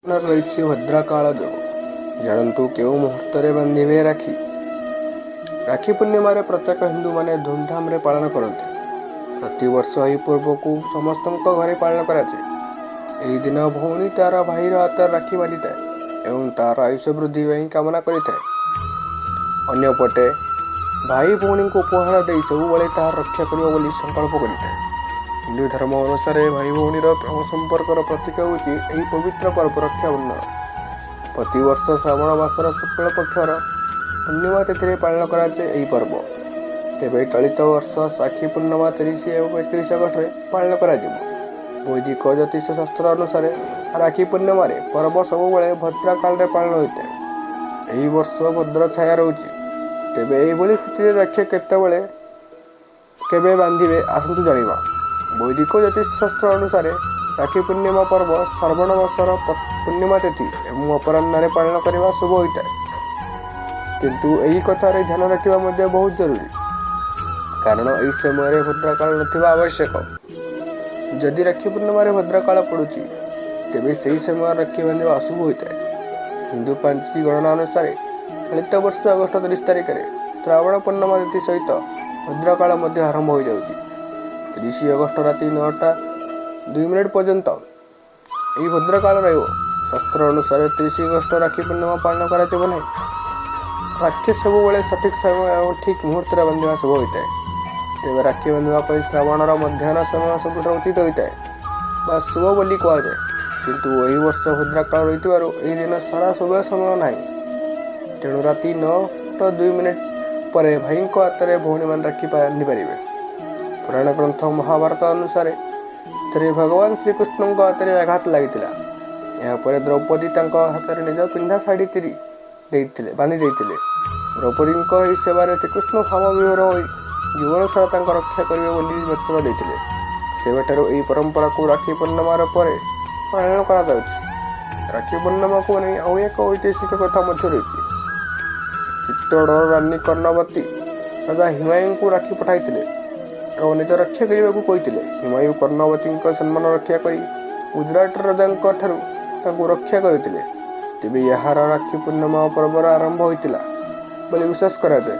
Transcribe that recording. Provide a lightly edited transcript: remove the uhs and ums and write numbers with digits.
ରହିଛି ଭଦ୍ରକାଳ ଯୋଗ। ଜାଣନ୍ତୁ କେଉଁ ମୁହୂର୍ତ୍ତରେ ବାନ୍ଧିବେ ରାକ୍ଷୀ। ରାକ୍ଷୀ ପୂର୍ଣ୍ଣିମାରେ ପ୍ରତ୍ୟେକ ହିନ୍ଦୁମାନେ ଧୁମଧାମରେ ପାଳନ କରନ୍ତି। ପ୍ରତିବର୍ଷ ଏହି ପର୍ବକୁ ସମସ୍ତଙ୍କ ଘରେ ପାଳନ କରାଯାଏ। ଏହି ଦିନ ଭଉଣୀ ତାର ଭାଇର ହାତରେ ରାକ୍ଷୀ ବାନ୍ଧିଥାଏ ଏବଂ ତାର ଆୟୁଷ ବୃଦ୍ଧି ପାଇଁ କାମନା କରିଥାଏ। ଅନ୍ୟପଟେ ଭାଇ ଭଉଣୀଙ୍କୁ ଉପହାର ଦେଇ ସବୁବେଳେ ତାହାର ରକ୍ଷା କରିବ ବୋଲି ସଂକଳ୍ପ କରିଥାଏ। ହିନ୍ଦୁ ଧର୍ମ ଅନୁସାରେ ଭାଇ ଭଉଣୀର ପ୍ରେମ ସମ୍ପର୍କର ପ୍ରତୀକ ହେଉଛି ଏହି ପବିତ୍ର ପର୍ବ ରକ୍ଷାବନ୍ଧନ। ପ୍ରତିବର୍ଷ ଶ୍ରାବଣ ମାସର ଶୁକ୍ଳ ପକ୍ଷର ପୂର୍ଣ୍ଣିମା ତିଥିରେ ପାଳନ କରାଯାଏ ଏହି ପର୍ବ। ତେବେ ଚଳିତ ବର୍ଷ ରାକ୍ଷୀ ପୂର୍ଣ୍ଣିମା 30 ଏବଂ 31 ଅଗଷ୍ଟରେ ପାଳନ କରାଯିବ। ବୈଦିକ ଜ୍ୟୋତିଷ ଶାସ୍ତ୍ର ଅନୁସାରେ ରାକ୍ଷୀ ପୂର୍ଣ୍ଣିମାରେ ପର୍ବ ସବୁବେଳେ ଭଦ୍ରକାଳରେ ପାଳନ ହୋଇଥାଏ। ଏହି ବର୍ଷ ଭଦ୍ର ଛାୟା ରହୁଛି। ତେବେ ଏହିଭଳି ସ୍ଥିତିରେ ରାକ୍ଷୀ କେତେବେଳେ କେବେ ବାନ୍ଧିବେ, ଆସନ୍ତୁ ଜାଣିବା। ବୈଦିକ ଜ୍ୟୋତିଷ ଶାସ୍ତ୍ର ଅନୁସାରେ ରାକ୍ଷୀ ପୂର୍ଣ୍ଣିମା ପର୍ବ ଶ୍ରାବଣ ମାସର ପୂର୍ଣ୍ଣିମା ତିଥି ଏବଂ ଅପରାହ୍ନରେ ପାଳନ କରିବା ଶୁଭ ହୋଇଥାଏ। କିନ୍ତୁ ଏହି କଥାରେ ଧ୍ୟାନ ରଖିବା ମଧ୍ୟ ବହୁତ ଜରୁରୀ, କାରଣ ଏହି ସମୟରେ ଭଦ୍ରକାଳ ନଥିବା ଆବଶ୍ୟକ। ଯଦି ରାକ୍ଷୀ ପୂର୍ଣ୍ଣିମାରେ ଭଦ୍ରକାଳ ପଡ଼ୁଛି, ତେବେ ସେହି ସମୟରେ ରାକ୍ଷୀ ବାନ୍ଧିବା ଅଶୁଭ ହୋଇଥାଏ। ହିନ୍ଦୁ ପାଞ୍ଜି ଗଣନା ଅନୁସାରେ ଚଳିତ ବର୍ଷ ଅଗଷ୍ଟ 30 ତାରିଖରେ ଶ୍ରାବଣ ପୂର୍ଣ୍ଣିମା ତିଥି ସହିତ ଭଦ୍ରକାଳ ମଧ୍ୟ ଆରମ୍ଭ ହୋଇଯାଉଛି। 30 ଅଗଷ୍ଟ ରାତି 9ଟା 2 ମିନିଟ୍ ପର୍ଯ୍ୟନ୍ତ ଏହି ଭଦ୍ରକାଳ ରହିବ। ଶାସ୍ତ୍ର ଅନୁସାରେ 30 ଅଗଷ୍ଟ ରାକ୍ଷୀ ପୂର୍ଣ୍ଣିମା ପାଳନ କରାଯିବ ନାହିଁ। ରାକ୍ଷୀ ସବୁବେଳେ ସଠିକ୍ ସମୟ ଏବଂ ଠିକ୍ ମୁହୂର୍ତ୍ତରେ ବାନ୍ଧିବା ଶୁଭ ହୋଇଥାଏ। ତେବେ ରାକ୍ଷୀ ବାନ୍ଧିବା ପାଇଁ ଶ୍ରାବଣର ମଧ୍ୟାହ୍ନ ସମୟ ସବୁଠାରୁ ଉଚିତ ହୋଇଥାଏ ବା ଶୁଭ ବୋଲି କୁହାଯାଏ। କିନ୍ତୁ ଏହି ବର୍ଷ ଭଦ୍ରକାଳ ରହିଥିବାରୁ ଏହି ଦିନ ସାରା ଶୁଭ ସମୟ ନାହିଁ। ତେଣୁ ରାତି 9ଟା 2 ମିନିଟ୍ ପରେ ଭାଇଙ୍କ ହାତରେ ଭଉଣୀମାନେ ରାକ୍ଷୀ ବାନ୍ଧିପାରିବେ। ପୁରାଣ ଗ୍ରନ୍ଥ ମହାଭାରତ ଅନୁସାରେ ଥରେ ଭଗବାନ ଶ୍ରୀକୃଷ୍ଣଙ୍କ ହାତରେ ଆଘାତ ଲାଗିଥିଲା। ଏହାପରେ ଦ୍ରୌପଦୀ ତାଙ୍କ ହାତରେ ନିଜ ପିନ୍ଧା ଶାଢ଼ୀ ଚିରି ଦେଇଥିଲେ, ବାନ୍ଧି ଦେଇଥିଲେ। ଦ୍ରୌପଦୀଙ୍କ ଏହି ସେବାରେ ଶ୍ରୀକୃଷ୍ଣ ଭାବ ବିଭୋର ହୋଇ ଜୀବନ ସାରା ତାଙ୍କ ରକ୍ଷା କରିବେ ବୋଲି ବଚନ ଦେଇଥିଲେ। ସେବେଠାରୁ ଏହି ପରମ୍ପରାକୁ ରାକ୍ଷୀ ପୂର୍ଣ୍ଣିମାର ପରେ ପାଳନ କରାଯାଉଛି। ରାକ୍ଷୀ ପୂର୍ଣ୍ଣିମାକୁ ନେଇ ଆଉ ଏକ ଐତିହାସିକ କଥା ମଧ୍ୟ ରହିଛି। ଚିତ୍ତୋଡ଼ର ରାନୀ କର୍ଣ୍ଣବତୀ ରାଜା ହିମାୟୁଙ୍କୁ ରାକ୍ଷୀ ପଠାଇଥିଲେ ଏବଂ ନିଜ ରକ୍ଷା କରିବାକୁ କହିଥିଲେ। ହିମାୟୁ କର୍ଣ୍ଣବତୀଙ୍କ ସମ୍ମାନ ରକ୍ଷା କରି ଗୁଜରାଟର ରାଜାଙ୍କ ଠାରୁ ତାଙ୍କୁ ରକ୍ଷା କରିଥିଲେ। ତେବେ ଏହାର ରାକ୍ଷୀ ପୂର୍ଣ୍ଣିମା ପର୍ବର ଆରମ୍ଭ ହୋଇଥିଲା ବୋଲି ବିଶ୍ୱାସ କରାଯାଏ।